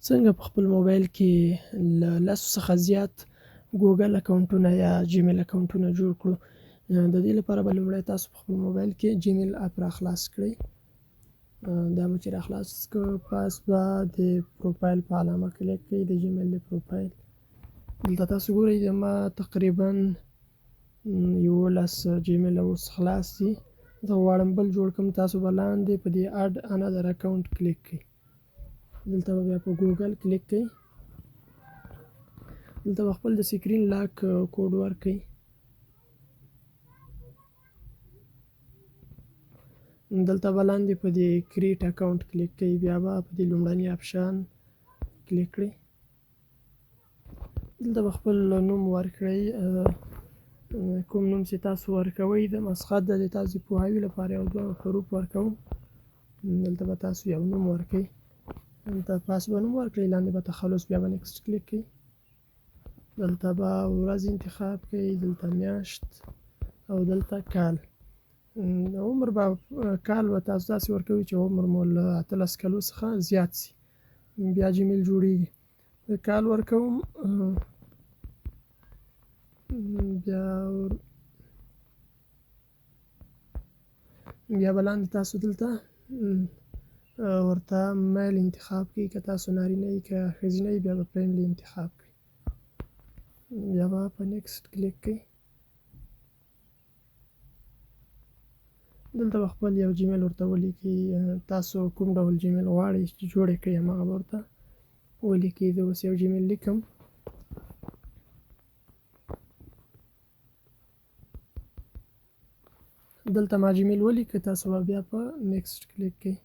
څنګه په خپل موبایل کې له لسو څخه زیات ګوګل اکاونټونه یا جیمیل اکاونټونه جوړ کړو؟ د دې لپاره به لومړی تاسو په خپل موبایل کې جیمیل اپ را خلاص کړئ. دا مو چې را خلاص کړ، پس به د پروفایل په علامه کلیک کړئ، د جیمیل د پروفایل. دلته تاسو ګورئ زما تقریبا 11 جیمیل اوس خلاص دي. زه غواړم بل جوړ کړم. تاسو به لاندې په دې add another account کلیک کړئ. دلته به بیا په ګوګل کلیک کړئ. دلته به خپل د screen lock code ورکړئ. دلته به لاندې په دې create account کلیک کړئ. بیا به په دې لومړني option کلیک کړئ. دلته به خپل نوم ورکړئ، کوم نوم چې تاسو ورکوئ. د مسخط د تاسو پوهاوي لپاره یو دوه حروف ورکوم. دلته به تاسو یو نوم ورکړئ. دلته پاس به نوم ورکړئ، لاندې به تخلص، بیا به next کلیک کړئ. دلته به ورځ انتخاب کړئ، دلته میاشت او دلته کال. عمر به کال به تاسو داسې ورکوئ چې عمر مو له 18 کلو څخه زیات سي، بیا جیمیل جوړیږي. کال ورکوم، بیا به لاندې تاسو دلته ورته male انتخاب کړئ. که تاسو نارینه یئ که ښځینه یئ، بیا به female انتخاب کړئ. بیا به په next کلیک کړئ. دلته به خپل یو جیمیل ورته ولیکئ. تاسو کوم ډول جیمیل غواړئ چې جوړ یې کړئ، هماغه به ورته ولیکئ. زه اوس یو جیمیل لیکم. دلته ما جیمیل ولیکه. تاسو به بیا په next کلیک کړئ.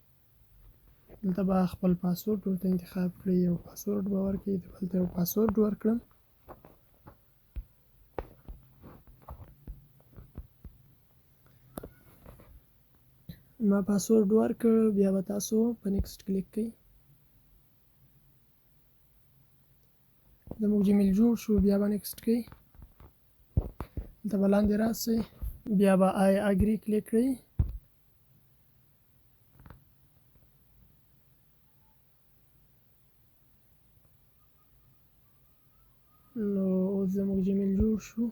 دلته به خپل پاسورډ ورته انتخاب کړئ، یو پاسورډ به ورکړئ. دلته یو پاسورډ ورکړم. ما پاسورډ ورکړ. بیا به تاسو په next کلیک کړئ. زموږ جیمیل جوړ شو. بیا به next کړئ. دلته به لاندې راسئ، بیا به I agree کلیک کړئ. نو اوس زموږ جیمیل جوړ شو.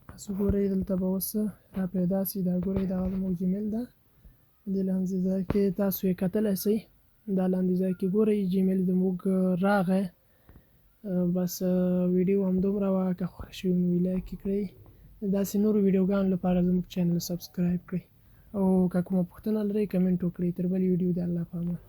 تاسو ګورئ دلته به اوس را پیدا سي. دا ګورئ دا زموږ جیمیل ده. دې لاندې ځای کې تاسو یې کتلی سئ. دا لاندې ځای کې ګورئ جیمیل زموږ راغی. بس ویډیو همدومره وه. که خوښ شوي نو like یې کړئ. داسې نورو ویډیوګانو لپاره زموږ channel subscribe کړئ، او که کومه پوښتنه لرئ کمنټ وکړئ. تر بلې ویډیو د الله په امان.